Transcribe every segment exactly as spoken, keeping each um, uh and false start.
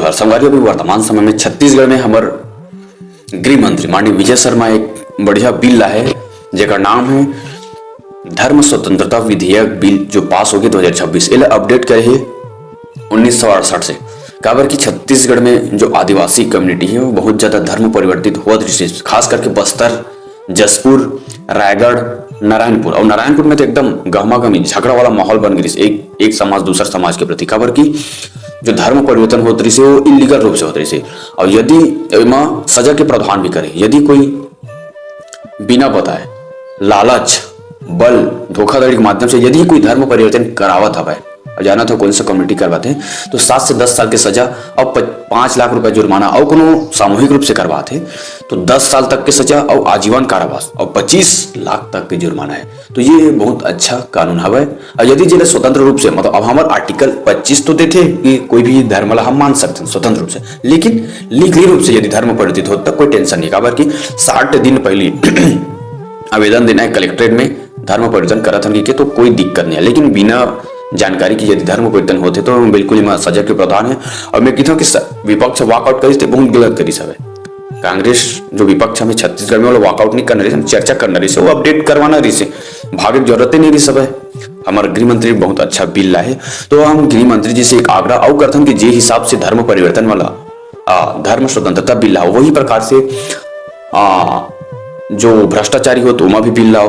और संगवारी, अभी वर्तमान समय में छत्तीसगढ़ में हमर गृह मंत्री माननीय विजय शर्मा एक बढ़िया बिल लाए हे, जेकर नाम है धर्म स्वतंत्रता विधेयक बिल, जो पास हो गए दो हज़ार छब्बीस, एला अपडेट करे हे उन्नीस सौ अड़सठ से। काबर कि छत्तीसगढ़ में जो आदिवासी कम्युनिटी है, वो बहुत ज्यादा धर्म परिवर्तित होत रहिस हे, खास करके बस्तर, जशपुर, रायगढ़, नारायणपुर। और नारायणपुर में तो एकदम गहमा गहमी, झगड़ा वाला माहौल बन गइस एक, एक समाज दूसर समाज के प्रति। काबर कि जो धर्म परिवर्तन होत रहिस हे, वो इलीगल रूप से होत रहिस हे। और यदि एमा सजा के प्रावधान भी करे, यदि कोई बिना बताए, लालच, बल, धोखाधड़ी के माध्यम से यदि कोई धर्म परिवर्तन करावत हवय, और जानत हो कौन सा कम्युनिटी करवाते हैं, तो सात से दस साल के सजा और प-, पाँच लाख रुपए जुर्माना, और कोनो सामूहिक रूप से करवाते हैं तो दस साल तक के सजा और आजीवन कारावास और पच्चीस लाख तक के जुर्माना है। तो ये बहुत अच्छा कानून हवय। और यदि जेला स्वतंत्र रूप से, मतलब, अब हमर आर्टिकल पच्चीस तो देथे कि कोई भी धर्म ला हम मान सकते हैं स्वतंत्र रूप से, लेकिन लीगली रूप से यदि धर्म परिवर्तित हो, तब कोई टेंशन नहीं, काबर कि साठ दिन पहले आवेदन देना है कलेक्ट्रेट में, धर्म परिवर्तन करत हन के, तो कोई दिक्कत नहीं है। लेकिन बिना जानकारी के यदि धर्म परिवर्तन होथे, तो बिल्कुल एमा सजा के प्रावधान है। और मैं कहता हूँ कि स-, विपक्ष वॉकआउट करिस, ते बहुत गलत करिस हवे। कांग्रेस जो विपक्ष हमें छत्तीसगढ़ में, वो वॉकआउट नहीं करना रहिस, चर्चा करना रहिस, वो अपडेट करवाना रहिस, भागे के जरूरत ही नहीं रहिस हवे। हमारे गृह मंत्री बहुत अच्छा बिल लाए, तो हम गृह मंत्री जी से एक आग्रह अउ करथन कि जे हिसाब से धर्म परिवर्तन वाला, आ, धर्म स्वतंत्रता बिल लाओ, वही प्रकार से, आ, जो भ्रष्टाचारी हो, तो ओमा भी बिल लाओ।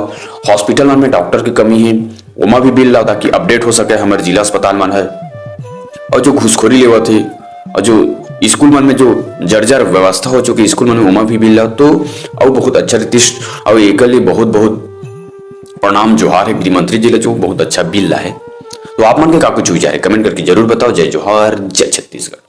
हॉस्पिटल मन में डॉक्टर की कमी है, ओमा भी बिल लाओ, ताकि अपडेट हो सके हमारे जिला अस्पताल मन है। और जो घूसखोरी लेवत है, और जो स्कूल मन में जो जर्जर व्यवस्था हो चुकी है स्कूल मन में, ओमा भी बिल लाओ, तो अउ बहुत अच्छा रहितिस। और एकर लिए बहुत बहुत प्रणाम जोहार है गृह मंत्री जी ला, जो बहुत अच्छा बिल ला है। तो आप मन के का कुछ विचार है, कमेंट करके जरूर बताओ। जय जोहार, जय छत्तीसगढ़।